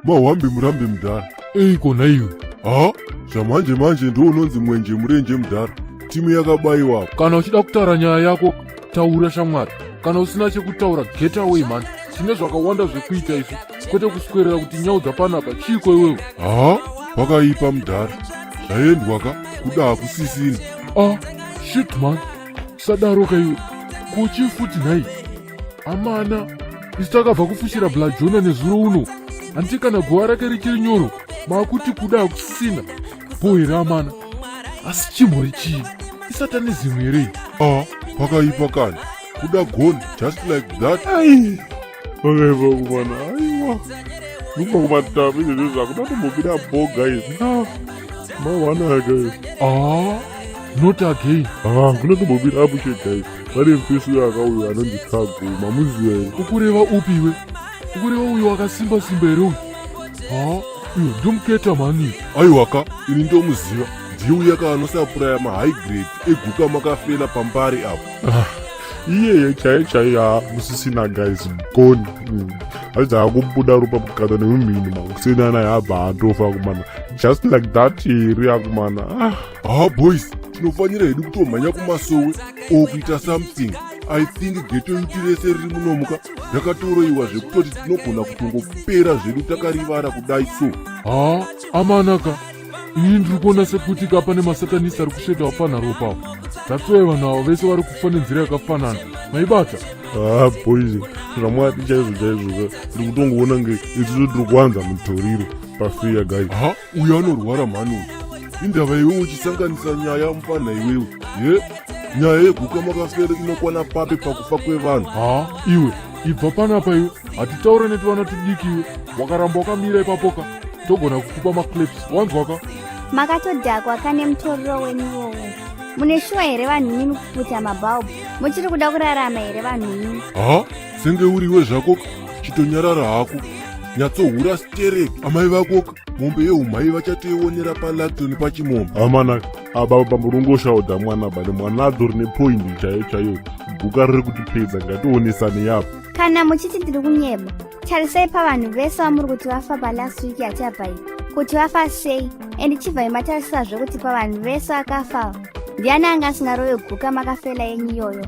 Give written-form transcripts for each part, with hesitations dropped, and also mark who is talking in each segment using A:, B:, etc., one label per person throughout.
A: Mahwambe murambe mudhara.
B: Eiko nhaiwe?
A: Ha, zvamanje manje ndounonzi mwenje murenje mudhara. Timu yakabayiwa apa.
B: Kana uchida kutaura nyaya yako taura shamwari. Kana usina chekutaura get away man. Tine zvakawanda zvekuita isu kwete kuswerera kuti nyaudza panapa chiiko iwewe?
A: Ha, pakaipa mudhara. Zvaendwa ka kuda hakusisina.
B: Ah, shit man. Sadaro ka iwe. Ko chii futi nhai? Amana, isu takabva kufushira Blajona nezuro uno. Handiti kana guva rake richiri nyoro, maakuti kuda hakusisina. Bho here amana? Asi chimhori chii? Isatanism here iyi?
A: Ah, pakaipa kani. Kuda gone just like that.
C: Ai, pakaipa kumana. Aiwa. Nubva kumatama izvezvi zvakuda kutombobida bho guys. Ah, mawana guys.
B: Ah, not again.
C: Ah, kuda kutombobida apo guys. Pane mfesi uyo akauya anonzi Kago, mamuziva here?
B: Ukureva upi iwe? Ukureva uyo akasimba simba here uyu? Ha, uyo ndomuketa mhani.
A: Aiwaka, ini ndomuziva. Ndiye uya ka anosapuraya mahigh grade eguka makafela pambari apo.
C: Ah, iyeye chaiye chaiye ha musisina guys gone. Hanzi akubuda ropa mukana nemumhino makuseni anaya abva atofa kumana. Just like that here akumana. Ah.
A: Ha boys, tinofanira hedu kutomhanya kumasowe or kuita something. I think ghetto youth rese riri munomuka rakatoroiwa zvekutoti tinogona kutongopera zvedu takarivara kudai so.
B: Ha, amanaka. Ini ndiri kuona sekuti ka pane masatanist ari kusveta vapfanha ropa. That's why vanhu ava vese vari kufa nenzira yakafanana. Maibata?
C: Ah, boys, zvamwati chaizvo chaizvo ndiri kutongoona nge isusu tiri kuwanza mutoriro pafiya guys.
A: Ha, uyo anorwara mhani uyu. Indava iwewe uchisanganisa nyaya mupfanha iwewe. Ye? Nyaya yeguka makafere inokwana papi pakufa kwevanhu.
B: Ha, iwe, ibva panapa iwe. Hatitaure netuvana tudiki iwe. Wakaramba wakamira ipapoka. Togona kukupa maclips. Wanzwaka?
D: Makatodhakwa kane mutoriro wenyu iwowo. Mune shuwa here vanhu imimi kuputa mabulb? Muchiri kuda kurarama here vanhu imimi?
A: Ha, senge uriwe zvako chitonyarara hako. Nyatsohura sterek amai vako mombe yeumhai vachatoionera palacton pachimombe.
C: Amana, apa pamurungoshaudha mwana bane mwana atori nepoindi chaiyo chaiyo. Guka riri kutipedza ngationesane yapo.
D: Kana muchiti ndiri kunyeba, tarisai pavanhu vese vamuri kuti vafa palast week yatabva iyi kuti vafa sei and chibvai matarisazve kuti pavanhu vese vakafa ndiani anga asingarove guka makafela yenyu iyoyo.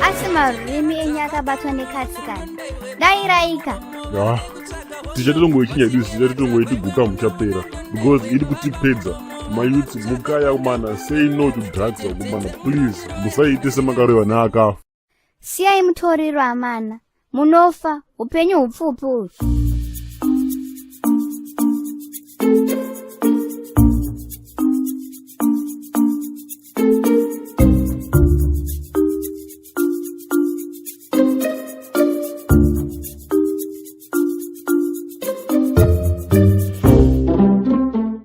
D: Asi marurimi enyu akabatwa nekatsi kani dai raika.
C: Ah, tichatitongoichinja idu zita titongoiti guka muchapera because iri kutipedza mayouth mukaya kumana say no to drugs akumana please musaite semakareva neakafa.
D: Siyai mutoriro amana munofa upenyu hupfupi uhu.